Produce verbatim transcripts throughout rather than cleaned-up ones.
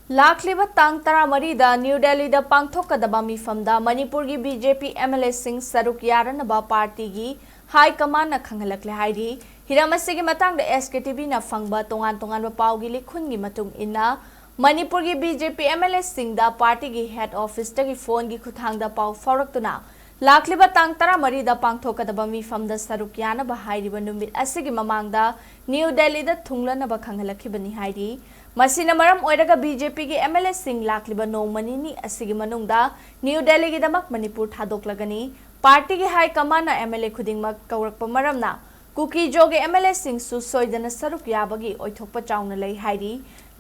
ꯂꯥꯛꯂꯤꯕ ꯇꯥꯡ ꯇꯔꯥꯃꯔꯤꯗ ꯅ꯭ꯌꯨ ꯗꯦꯜꯂꯤꯗ ꯄꯥꯡꯊꯣꯛꯀꯗꯕ ꯃꯤꯐꯝꯗ ꯃꯅꯤꯄꯨꯔꯒꯤ B J P M L ꯑꯦꯁꯤꯡ ꯁꯔꯨꯛ ꯌꯥꯔꯅꯕ ꯄꯥꯔꯇꯤꯒꯤ ꯍꯥꯏ ꯀꯃꯥꯟꯅ ꯈꯪꯍꯜꯂꯛꯂꯦ ꯍꯥꯏꯔꯤ꯫ ꯍꯤꯔꯝ ꯑꯁꯤꯒꯤ ꯃꯇꯥꯡꯗ ꯑꯦꯁ ꯀꯦ ꯇꯤ ꯚꯤꯅ ꯐꯪꯕ ꯇꯣꯉꯥꯟ ꯇꯣꯉꯥꯟꯕ ꯄꯥꯎꯒꯤ ꯂꯤꯈꯨꯟꯒꯤ ꯃꯇꯨꯡ ꯏꯟꯅ, ꯃꯅꯤꯄꯨꯔꯒꯤ B J P M L ꯑꯦꯁꯤꯡꯗ ꯄꯥꯔꯇꯤꯒꯤ ꯍꯦꯗ ꯑꯣꯐꯤꯁꯇꯒꯤ ꯐꯣꯟꯒꯤ ꯈꯨꯠꯊꯥꯡꯗ ꯄꯥꯎ ꯐꯥꯎꯔꯛꯇꯨꯅ, ꯂꯥꯛꯂꯤꯕ ꯇꯥꯡ ꯇꯔꯥꯃꯔꯤꯗ ꯄꯥꯡꯊꯣꯛꯀꯗꯕ ꯃꯤꯐꯝꯗ ꯁꯔꯨꯛ ꯌꯥꯅꯕ ꯍꯥꯏꯔꯤꯕ ꯅꯨꯃꯤꯠ ꯑꯁꯤꯒꯤ ꯃꯃꯥꯡꯗ ꯅ꯭ꯌꯨ ꯗꯦꯜꯂꯤꯗ ꯊꯨꯡꯂꯅꯕ ꯈꯪꯍꯜꯂꯛꯈꯤꯕꯅꯤ ꯍꯥꯏꯔꯤ꯫ ꯃꯁꯤꯅ ꯃꯔꯝ ꯑꯣꯏꯔꯒ ꯕꯤ ꯖꯦ ꯄꯤꯒꯤ ꯑꯦꯝ ꯑꯦꯜ ꯑꯦꯁꯤꯡ ꯂꯥꯛꯂꯤꯕ ꯅꯣꯡꯃ ꯅꯤꯅꯤ ꯑꯁꯤꯒꯤ ꯃꯅꯨꯡꯗ ꯅ꯭ꯌꯨ ꯗꯦꯜꯂꯤꯒꯤꯗꯃꯛ ꯃꯅꯤꯄꯨꯔ ꯊꯥꯗꯣꯛꯂꯒꯅꯤ꯫ ꯄꯥꯔꯇꯤꯒꯤ ꯍꯥꯏ ꯀꯃꯥꯟꯅ ꯑꯦꯝ ꯑꯦꯜ ꯑꯦ ꯈꯨꯗꯤꯡꯃꯛ ꯀꯧꯔꯛꯄ ꯃꯔꯝꯅ ꯀꯨꯀꯤ-ꯖꯣꯒꯤ ꯑꯦꯝ ꯑꯦꯜ ꯑꯦꯁꯤꯡꯁꯨ ꯁꯣꯏꯗꯅ ꯁꯔꯨꯛ ꯌꯥꯕꯒꯤ ꯑꯣꯏꯊꯣꯛꯄ ꯆꯥꯎꯅ ꯂꯩ ꯍꯥꯏꯔꯤ꯫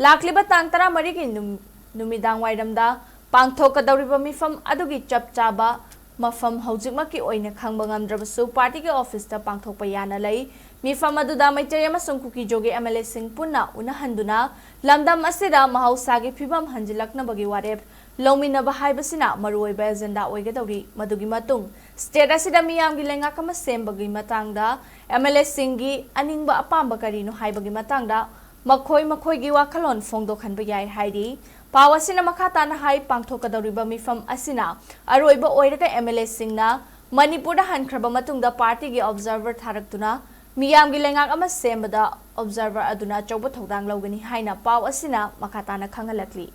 ꯂꯥꯛꯂꯤꯕ ꯇꯥꯡ ꯇꯔꯥꯃꯔꯤꯒꯤ ꯅꯨꯝ-, ꯅꯨꯃꯤꯗꯥꯡ ꯋꯥꯏꯔꯝꯗ ꯄꯥꯡꯊꯣꯛꯀꯗꯧꯔꯤꯕ ꯃꯤꯐꯝ ꯑꯗꯨꯒꯤ ꯆꯞ ꯆꯥꯕ ꯃꯐꯝ ꯍꯧꯖꯤꯛꯃꯛꯀꯤ ꯑꯣꯏꯅ ꯈꯪꯕ ꯉꯝꯗ꯭ꯔꯕꯁꯨ, ꯄꯥꯔꯇꯤꯒꯤ ꯑꯣꯐꯤꯁꯇ ꯄꯥꯡꯊꯣꯛꯄ ꯌꯥꯅ ꯂꯩ꯫ ꯃꯤꯐꯝ ꯑꯗꯨꯗ ꯃꯩꯇꯩ ꯑꯃꯁꯨꯡ ꯀꯨꯀꯤ-ꯖꯣꯒꯤ ꯑꯦꯝ ꯑꯦꯜ ꯑꯦꯁꯤꯡ ꯄꯨꯟꯅ ꯎꯅꯍꯟꯗꯨꯅ ꯂꯝꯗꯝ ꯑꯁꯤꯗ ꯃꯍꯧꯁꯥꯒꯤ ꯐꯤꯕꯝ ꯍꯟꯖꯤꯜꯂꯛꯅꯕꯒꯤ ꯋꯥꯔꯦꯞ ꯂꯧꯃꯤꯟꯅꯕ ꯍꯥꯏꯕꯁꯤꯅ ꯃꯔꯨꯑꯣꯏꯕ ꯑꯦꯖꯦꯟꯗꯥ ꯑꯣꯏꯒꯗꯧꯔꯤ꯫ ꯃꯗꯨꯒꯤ ꯃꯇꯨꯡ ꯁ꯭ꯇꯦꯠ ꯑꯁꯤꯗ ꯃꯤꯌꯥꯝꯒꯤ ꯂꯩꯉꯥꯛ ꯑꯃ ꯁꯦꯝꯕꯒꯤ ꯃꯇꯥꯡꯗ ꯑꯦꯝ ꯑꯦꯜ ꯑꯦꯁꯤꯡꯒꯤ ꯑꯅꯤꯡꯕ ꯑꯄꯥꯝꯕ ꯀꯔꯤꯅꯣ ꯍꯥꯏꯕꯒꯤ ꯃꯇꯥꯡꯗ ꯃꯈꯣꯏ ꯃꯈꯣꯏꯒꯤ ꯋꯥꯈꯜꯂꯣꯟ ꯐꯣꯡꯗꯣꯛꯍꯟꯕ ꯌꯥꯏ ꯍꯥꯏꯔꯤ꯫ ꯄꯥꯎ ꯑꯁꯤꯅ ꯃꯈꯥ ꯇꯥꯅ ꯍꯥꯏ, ꯄꯥꯡꯊꯣꯛꯀꯗꯧꯔꯤꯕ ꯃꯤꯐꯝ ꯑꯁꯤꯅ ꯑꯔꯣꯏꯕ ꯑꯣꯏꯔꯒ ꯑꯦꯝ ꯑꯦꯜ ꯑꯦꯁꯤꯡꯅ ꯃꯅꯤꯄꯨꯔꯗ ꯍꯟꯈ꯭ꯔꯕ ꯃꯇꯨꯡꯗ ꯄꯥꯔꯇꯤꯒꯤ ꯑꯣꯕꯖꯥꯔꯚꯔ ꯊꯥꯔꯛꯇꯨꯅ ꯃꯤꯌꯥꯝꯒꯤ ꯂꯩꯉꯥꯛ ꯑꯃ ꯁꯦꯝꯕꯗ ꯑꯣꯕꯖꯥꯔꯚꯔ ꯑꯗꯨꯅ ꯑꯆꯧꯕ ꯊꯧꯗꯥꯡ ꯂꯧꯒꯅꯤ ꯍꯥꯏꯅ ꯄꯥꯎ ꯑꯁꯤꯅ ꯃꯈꯥ ꯇꯥꯅ ꯈꯪꯍꯜꯂꯛꯂꯤ꯫